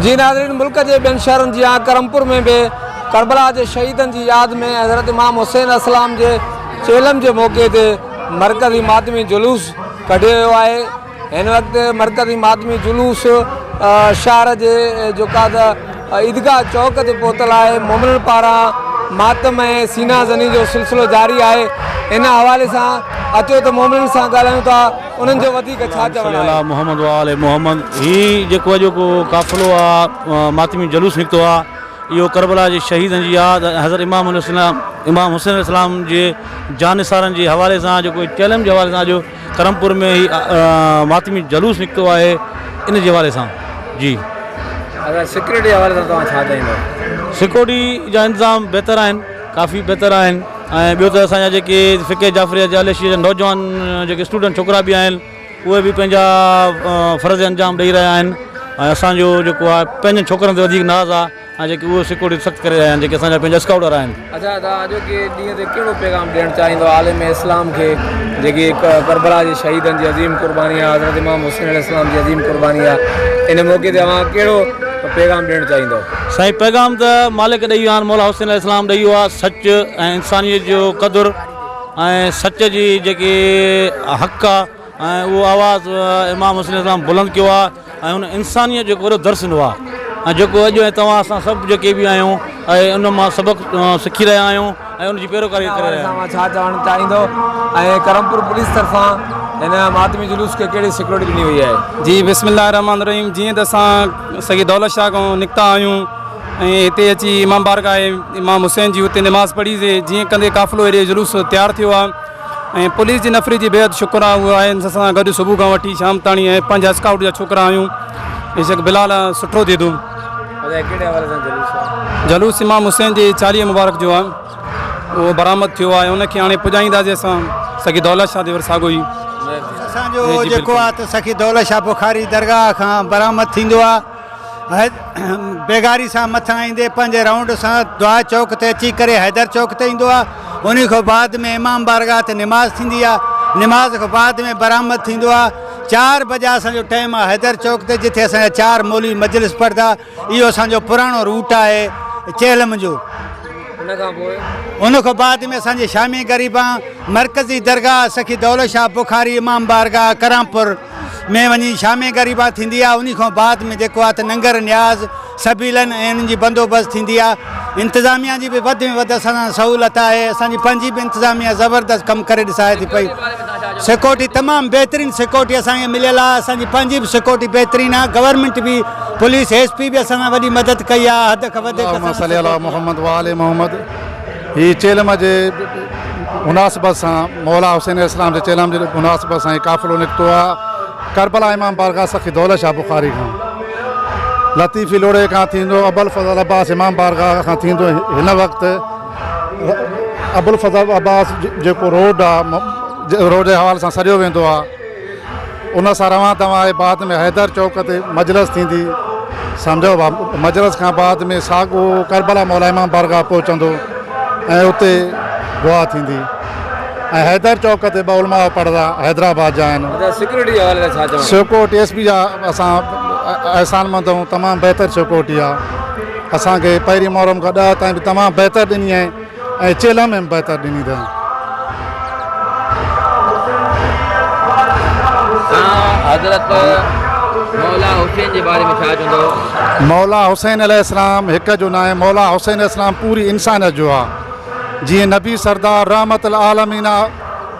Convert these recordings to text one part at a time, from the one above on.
جي ناظرين ملڪ جي ٻين شهرن جيان ڪرمپور ۾ به ڪربلا جي شهيدن جي ياد ۾ حضرت امام حسين عليه السلام جي چيلم جي موقعي تي مرڪزي ماتمي جلوس ڪڍيو ويو آهي هن وقت مرڪزي ماتمي جلوس شهر جي جيڪا ته عيدگاهه چوڪ تي پهتل آهي مومنن پاران ماتم ۽ سينا زني جو سلسلو جاري آهي ان حوالي سان اچو ته مومنن سان ڳالهايون ٿا انهن جو وڌيڪ ڇا چوڻ آهي. محمد وآل محمد هي جيڪو اڄوڪو قافلو آ ماتمي جلوس نڪتو آ اهو ڪربلا جي شهيدن جي ياد ۽ حضرت امام عليه السلام امام حسين عليه السلام جي جانثارن جي حوالي سان جيڪو چيلم جي حوالي سان اڄ ڪرمپور ۾ هي ماتمي جلوس نڪتو آهي ان جي حوالي سان جي. ادا سيڪيورٽي جي حوالي سان توهان ڇا چاهيندو. سيڪيورٽي جا انتظام بهتر آهن ڪافي بهتر آهن ۽ ٻيو ته اسان جا جيڪي فقه جعفريه جا اليشي جا نوجوان جيڪي اسٽوڊنٽ ڇوڪرا به آهن اهي به پنهنجا فرض انجام ڏئي رهيا آهن ۽ اسان جو جيڪو آهي پنهنجن ڇوڪرن تي وڌيڪ ناز آهي ۽ جيڪي اهي سيڪيورٽي سخت ڪري رهيا آهن جيڪي اسان جا پنهنجا اسڪائوٽر آهن. اڇا توهان اڄوڪي ڏينهن تي ڪهڙو پيغام ڏيڻ چاهيندو عالم اسلام کي جيڪي ڪربلا جي شهيدن جي عظيم قرباني آهي حضرت امام حسين عليه السلام جي عظيم قرباني آهي ان موقعي تي اوهان ڪهڙو پيغام ڏيڻ چاهيندو. سائين پيغام ته مالڪ ڏئي ويا آهن مولا حسين عليه السلام ڏئي ويو آهي سچ ۽ انسانيت جو قدر ۽ سچ جي جيڪي حق آهي ۽ اهو آواز امام حسين عليه السلام بلند ڪيو آهي ۽ ان انسانيت جو هڪ وڏو درس ڏنو آهي ۽ جيڪو اڄ ۽ توهان اسان سڀ جيڪي به آهيون ۽ ان مان سبق سکي رهيا آهيون ۽ ان جي پيروڪاري ڪري رهيا آهيون. اوهان ڇا چوڻ چاهيندو ۽ ڪرمپور پوليس طرفان هن ماتمي جلوس کي ڪهڙي سيڪيورٽي ڏني وئي آهي؟ جي بسم الله الرحمٰن الرحيم جيئن ته اسان سگي دولت شاهه کان نڪتا آهيون ۽ هتي اچي امام بارگاهه امام حسين جي اتي نماز پڙهي سي جيئن ڪندي قافلو هيڏي جلوس تيار ٿيو آهي ۽ پوليس جي نفري جي بيحد شڪر آ اهي آهن اسان سان گڏ صبح کان وٺي شام تاڻي ۽ پنهنجا اسڪائوٽ جا ڇوڪرا آهيون بيشڪ بلال سٺو ٿئي ٿو. ادا ڪهڙي حوالي سان جلوس آ؟ جلوس امام حسين جي چاليهه مبارڪ جو آ اهو برآمد ٿيو آهي ان کي هاڻي پڄائينداسين اسان سخي دولت شاهه تي ور ساڳو ئي. اسان جو جيڪو آ ته سخي دولت شاهه بخاري درگاهه کان برآمد ٿيندو آ. بيگاري سان مٿان ايندي پنهنجي رائونڊ سان دعا چوڪ تي اچي ڪري حيدر چوڪ تي ايندو آهي انهي کان بعد ۾ امام بارگاهه تي نماز ٿيندي آهي نماز کان بعد ۾ برآمد ٿيندو آهي چار بجا اسان جو ٽائيم آهي حيدر چوڪ تي جتي اسان جا چار مولوي مجلس پڙهندا اهو اسان جو پراڻو روٽ آهي چهلم جو ان کان بعد ۾ اسان جي شامي غريبان مرڪزي درگاهه سخي دولت شاهه بخاري امام بارگاهه ڪرامپور ۾ وڃي شامي غريبان ٿيندي آهي انهي کان بعد ۾ جيڪو آهي ته ننگر نياز سبيلن ۽ انهن جي بندوبست ٿيندي آهي انتظاميا جي به وڌ ۾ وڌ اسان سان سهولت آهي اسان جي پنهنجي به انتظاميا زبردست ڪم ڪري ڏسائي ٿي پئي سيڪورٽي تمام بهترين سيڪورٽي اسان کي مليل آهي اسان جي پنهنجي به سيڪورٽي بهترين آهي گورنمينٽ به پوليس ايس پي به اسان سان وڏي مدد ڪئي آهي حد کان وڌيڪ اللهم صلي علي محمد وآل محمد هي چيلم جي مناسبت سان مولا حسين عليه السلام جي چيلم جي مناسبت سان هي قافلو نڪتو آهي ڪربلا امام بارگاهه سخي دولت شاهه بخاري کان لطيفي لوڙهي کان ٿيندو ابوالفضل عباس امام بارگاهه کان ٿيندو هن وقت ابوالفضل عباس جيڪو روڊ آ روڊ جي حوالي سان سڏيو ويندو آ ان سان روان دوان آهي بعد ۾ حيدر چوڪ تي مجلس ٿيندي سمجهو ڀا مجلس کان بعد ۾ ساڳو ڪربلا مولا امام بارگاهه پهچندو ۽ اتي دعا ٿيندي ۽ حيدر چوڪ تي ٻه علماء پڙهندا حيدرآباد جا آهن. سيڪيورٽي جي حوالي سان ڇا چوڻ؟ سيڪيورٽي ايس پي جا اسان احسان مند آهيون تمام بهتر سيڪيورٽي آهي اسان کي پهرين محرم کان ڏهه تائين به تمام بهتر ڏني آهي ۽ چيلهه ۾ به بهتر ڏني اٿن. توهان حضرت مولا حسين جي باري ۾ ڇا چوندؤ؟ مولا حسين عليه السلام هڪ جو ناهي مولا حسين عليه السلام پوري انسانيت جو آ جيئن نبي سردار رحمت العالمين آ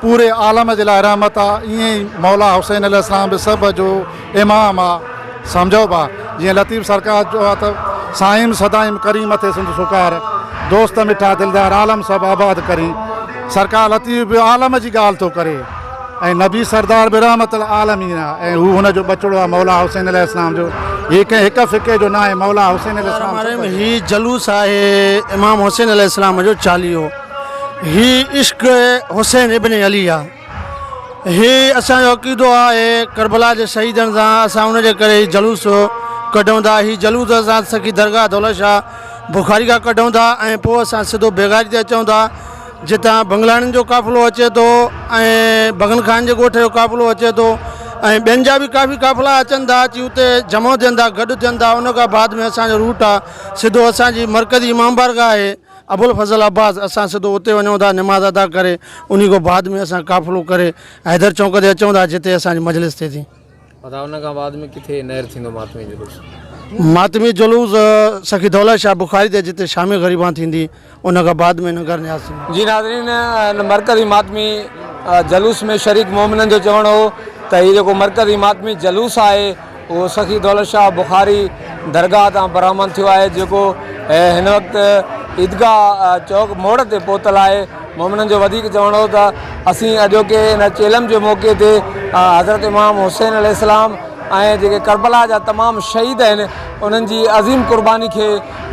پوري عالم جي لاء رحمت آ ائين ئي مولا حسين عليه السلام به سڀ جو امام آ سمجهو ڀا جيئن لطيف سرڪار چيو آ ته سائين سدائين ڪرين مٿي سنڌ سڪار دوست مٺا دلدار عالم سڀ آباد ڪرين سرڪار لطيف به عالم جي ڳالهه ٿو ڪري ۽ نبي سردار به رحمت العالمين آ ۽ هو هن جو ٻچڙو آ مولا حسين عليه السلام جو هي ڪنهن هڪ فقي جو ناهي مولا حسين عليه السلام سڀ جو. هي جلوس آهي امام حسين عليه السلام جو چاليهو هي عشق حسين ابن علي آ. هي اسان جو عقيدو آهي ڪربلا جي شهيدن سان اسان ان جي ڪري هي جلوس ڪڍون ٿا هي جلوس اسان سخي درگاهه دولت شاهه بخاري کان ڪڍون ٿا ۽ پوء اسان سڌو بيگاري تي اچون ٿا جتان بنگلاڻين جو قافلو اچي ٿو ۽ بگن خان جي ڳوٺ جو قافلو اچي ٿو ۽ ٻين جا به ڪافي قافلا اچن ٿا اچي اتي جمع ٿين ٿا گڏ ٿين ٿا ان کان بعد ۾ اسان جو روٽ آ سڌو اسان جي مرڪزي امام بارگاهه آهي ابوالفضل عباس اسان سڌو اتي وڃون ٿا نماز ادا ڪري انهي کان بعد ۾ اسان قافلو ڪري حيدر چونڪ تي اچون ٿا جتي اسان جي مجلس ٿئي ٿي. ادا ان کان بعد ۾ ڪٿي نهر ٿيندو ماتمي جلوس؟ ماتمي جلوس سخي دولت شاهه بخاري تي جتي شام غريبان ٿيندي ان کان بعد ۾ ننگر نياز ٿيندو. جي ناظرين هن مرڪزي ماتمي جلوس ۾ شريڪ مومنن جو چوڻ هو ته هي جيڪو مرڪزي ماتمي جلوس آهي اهو سخي دولت شاهه بخاري درگاهه تان برآمد ٿيو آهي جيڪو هن وقت عيدگاهه چوڪ موڙ تي پهتل آهي. مومنن جو وڌيڪ چوڻ هو ته اسين اڄوڪي ان چيلم جي موقعي تي حضرت امام حسين عليه السلام ۽ جيڪي ڪربلا جا تمام شهيد آهن انهن جي عظيم قرباني کي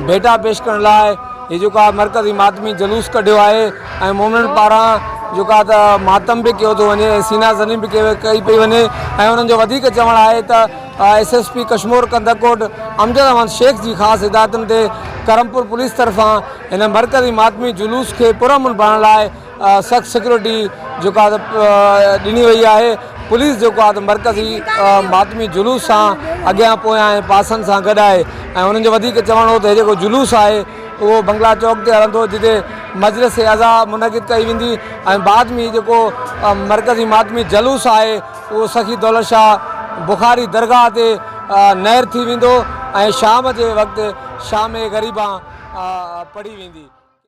ڀيٽا پيش ڪرڻ لاء هي جيڪو آهي مرڪزي ماتمي جلوس ڪڍيو آهي ۽ مومنن پاران جيڪو آهي ته ماتم به ڪيو ٿو وڃي ۽ سينا زني به ڪئي پئي وڃي ۽ انهن جو وڌيڪ چوڻ آهي ته S S P Kashmore Kandhkot Amjad Ahmed Shaikh جي خاص هدايتن تي ڪرمپور پوليس طرفان هن مرڪزي ماتمي جلوس کي پرامن بڻائڻ لاء سخت سيڪيورٽي جيڪو آهي ته ڏني وئي آهي پوليس جيڪو آهي ته مرڪزي ماتمي جلوس سان اڳيان پويان ۽ پاسن سان گڏ آهي ۽ انهن جو وڌيڪ چوڻ هو ته هي جيڪو جلوس آهي اهو بنگلا چوڪ تي هلندو جتي مجلس عزا منعقد ڪئي ويندي ۽ بعد ۾ جيڪو مرڪزي ماتمي جلوس آهي اهو سخي دولت شاهه بخاري درگاهه تي نهر ٿي ويندو ۽ شام جي وقت شام غريبان پڙهي ويندي.